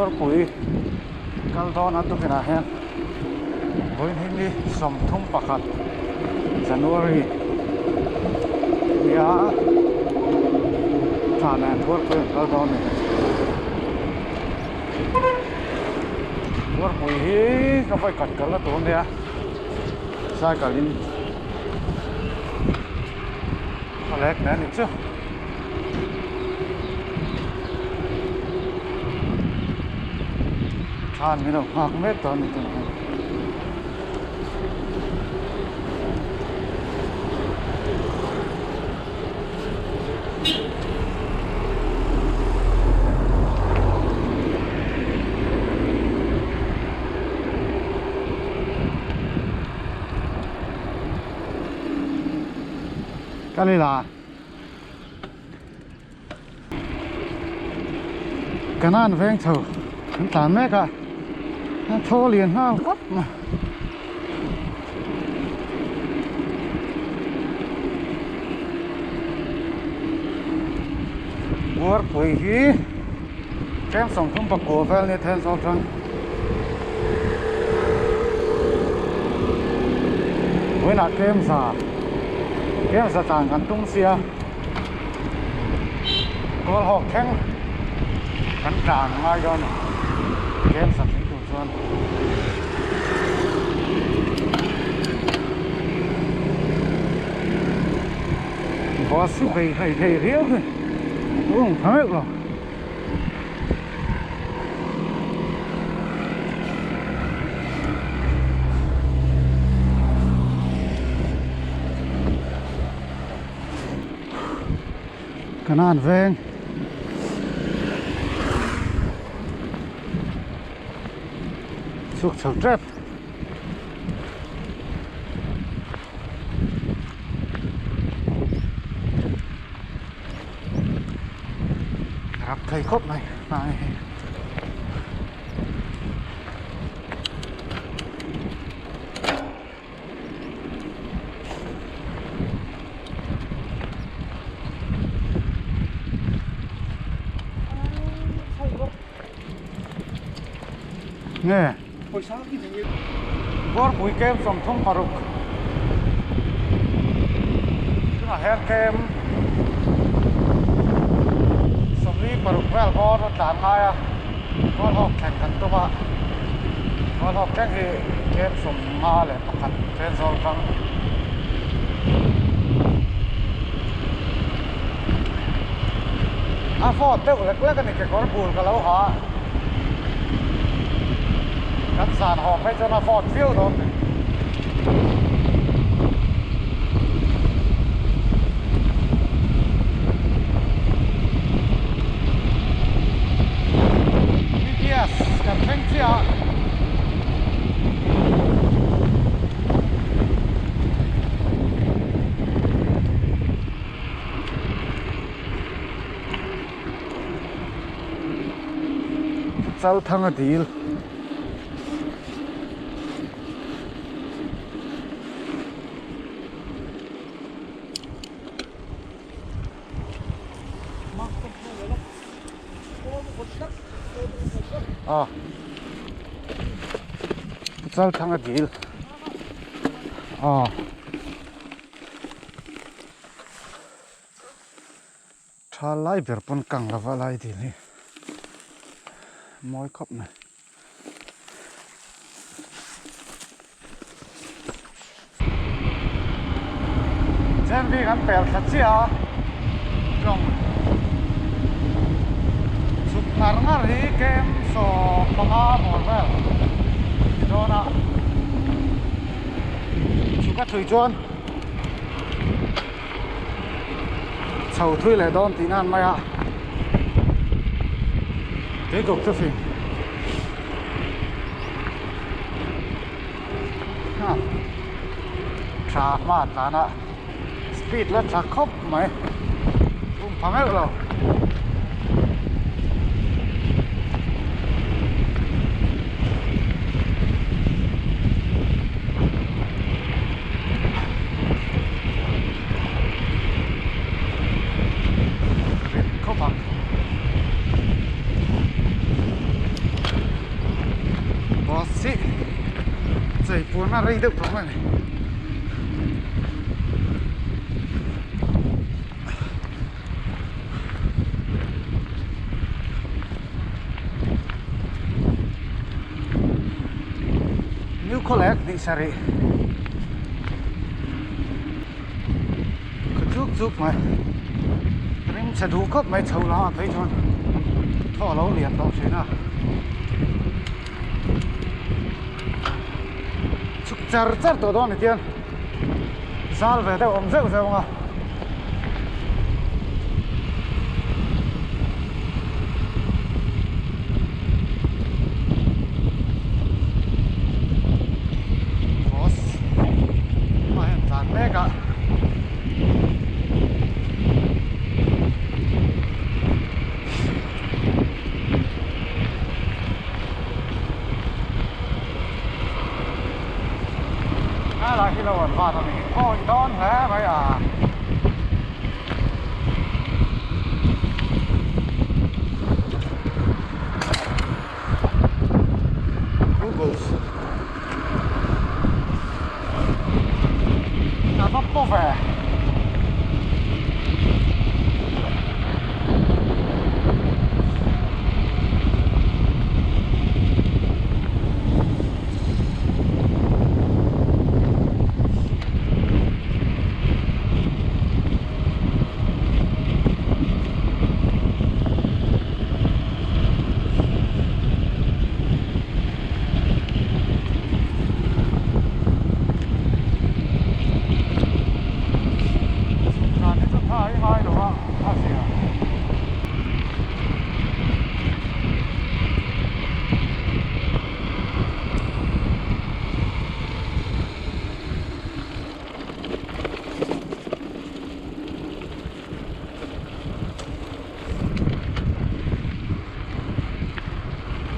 Buarpui kal dawn a tukin ah hian vawiin hi 31 January nia tha nen Buarpui an kal dawn a ni. Buarpui hi ka vawi khat kalna tur a nia cycle in a lek mai a nih chu. Than min lo nghak mek tawh a ni tunah hian. Ka ni la. Kanan veng chho an tlan mek a a thaw lian nghal khawp mai. Buarpui hi tlem 39 vel nia Thenzawl chuan vawiinah tlem za tlem za tlan kan tum sia. Kawl hawk thleng kan tlan ngai dawn a ni tlem za thleng tur chuan bus hi vei hlei hlei riau hi a awm tha meuh lo. Kanan veng chhuk chho tep rap thei khawp mai hnai hi. Nge Buarpui kem 36 tunah hian kem 46 vel bawr a tlan ngai a Kawlhawk thleng kan tum a Kawlhawk thleng hi kem 51 Thenzawl tang a vawt deuh lek lek a ni kekawr bul ka lo ha a kan zan haw phei chuan a vawt viau dawn a ni. BTS kan thleng chiah a. Chalthang a dil. A Chalthang a dil a tha lai ber pawn kang lova lai dil hi mawi khawp mai. Chen bik an pel thla chiah a tlawng chhuk ngar ngar hi kem 15 bawr vel ni dawn a chhuk a thui chuan chho thui leh dawn tih nan mai a tuikuk chu fing tha hma tlan a speed la tha khawp mai um pha meuh lo. Rit khawp ang. rei deuh tawh mai a ni. New Khawlek hnih sarih khaw chuk chuk mai ring chhe duh khawp mai chho lamah phei chuan thaw a lo lian tawh thin a chhuk char char tawh dawn a ni tiang zal ve deuh awm zeuh zeuh ang a. Cross a hian tlan mek a. A lah hi lo an vat a ni awi dawn hle mai a. Googles a va paw ve. Tlan hi chu tha hi ngai lo a a zia.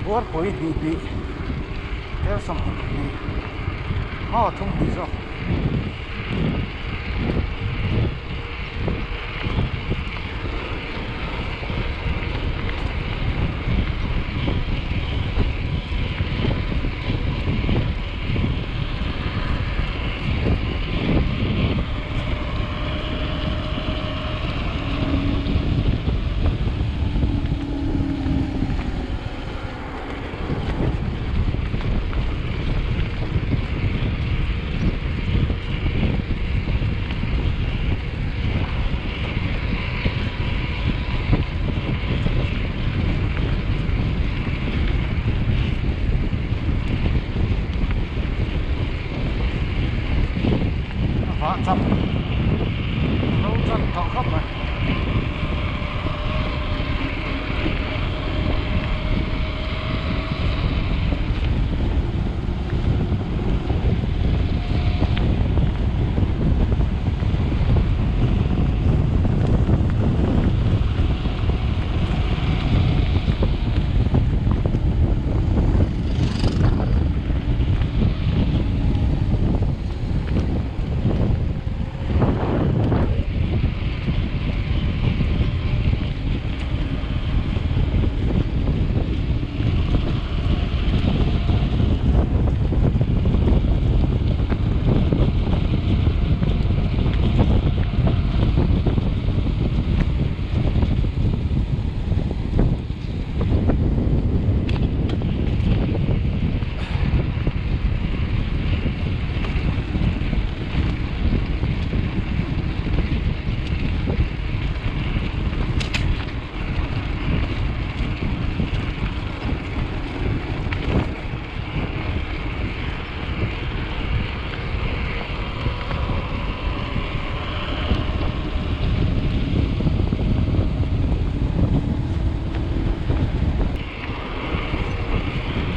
Buarpui hnih hnih tel 20 aw thum hnih zawk. Vah chap ro chan tawh khawp mai.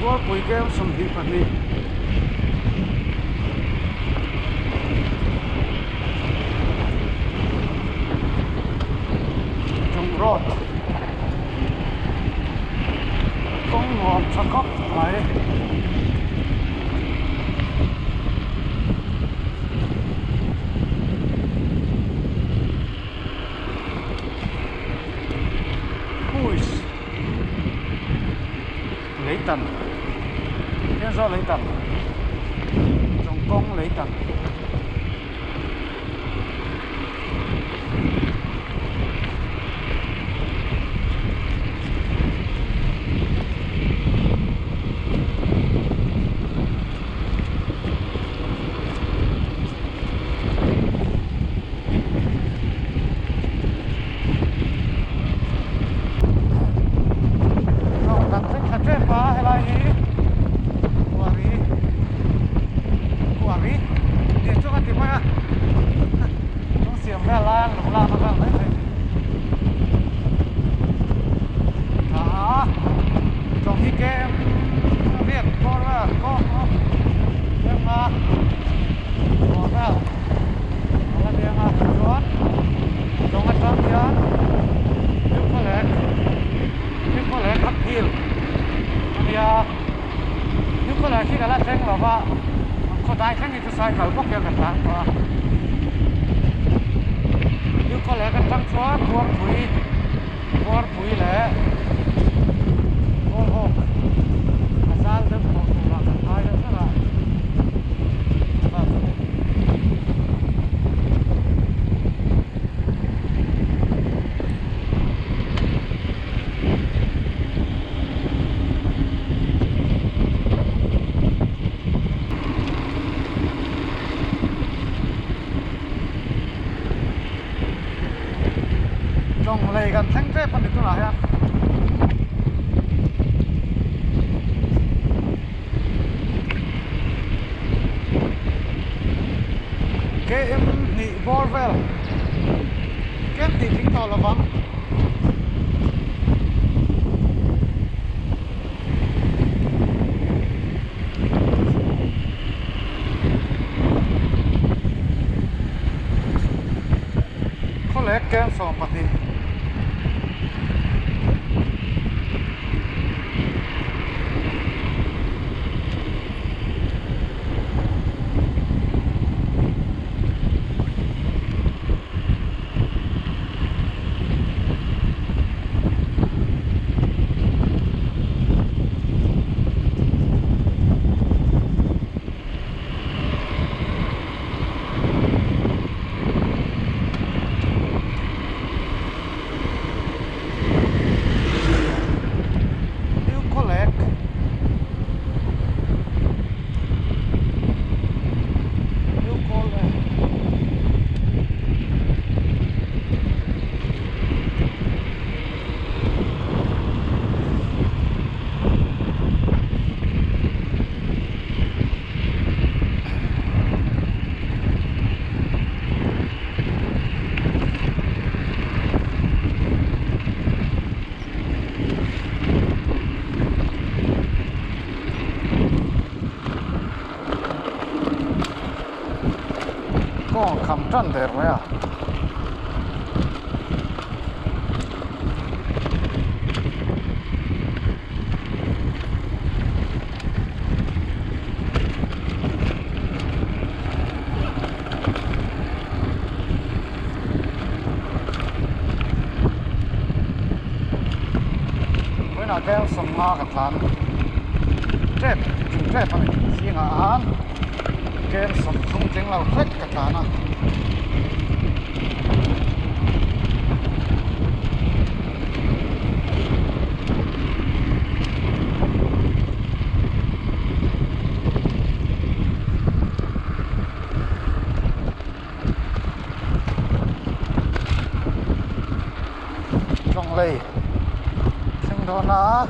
Bualpui game 22. Chung road kawng nuam tha khawp mai. Huis Leitan Thenzawl Leitan. Kawng lei tak. Kan thleng thla tep a helai hi Kuari Kuari tih chu ka ti mai a rawng siam vel lai an lo lak a vel mai thei a a tawng hi kem riat bawr vel kawng kem a bawr vel a la nia a chuan tawng atang hian Newcastle Newcastle uphill a nia Newcastle khi ka la thleng lo va khawdai thleng hi chu cycle bawk hian ka tlang tawh a Newcastle atang chuan Buarpui Buarpui leh Kawlhawk a zal deuh tawh turah kan ngai deuh ber a. Lawng lei kan thleng tep a ni tunah hian. Km hnih bawr vel km hnih tling tawh lovang. Khawlek kem 12. New Collect New Collect Kawng kham tan der mai a. Vawiinah khian sawmnga ka tlan tep tling tep a ni zingah han kem 30 tling lo hlek ka tlan a. Chawnglei thleng dawn a.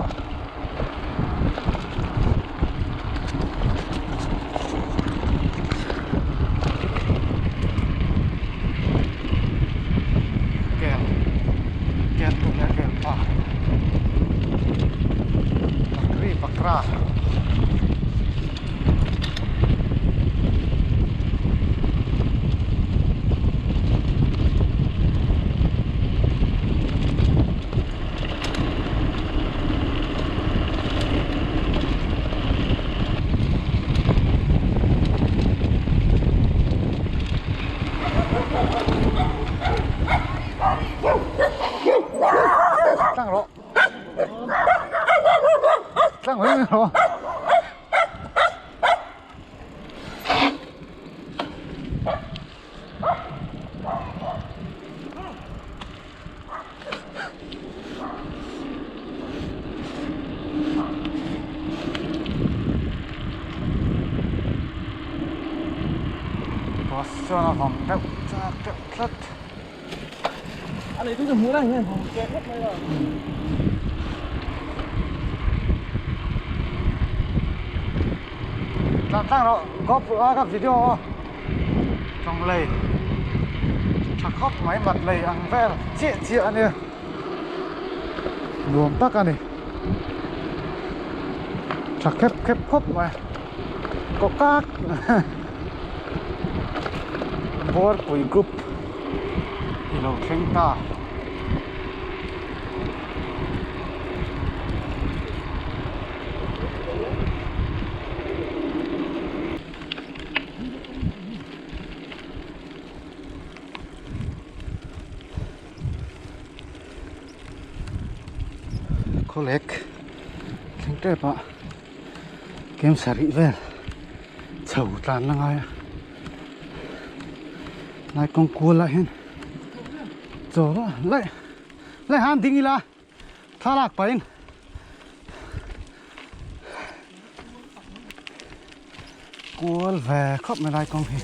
Kel kel tu leh kel pa bakri bakra. Tlang rawh tlang mai mai rawh. Bus chuan a vawm deuh chak deuh tlat. A nei tu chu hmuh lai hian vawm che khawp mai a. Tlan tlang rawh GoPro a ka video aw tawng lei tha khawp mai mat lei ang vel chiah chiah a nia nuam tak a ni tha khep khep khawp mai kaw kak Buarpui group i lo thleng ta. Khawlek thleng tep ah kem sarih vel chho tlan la ngai a lai kawng kual ah hian chaw laih laih han ding ila. Thlalak pahin kual ve khawp mai lai kawng hi.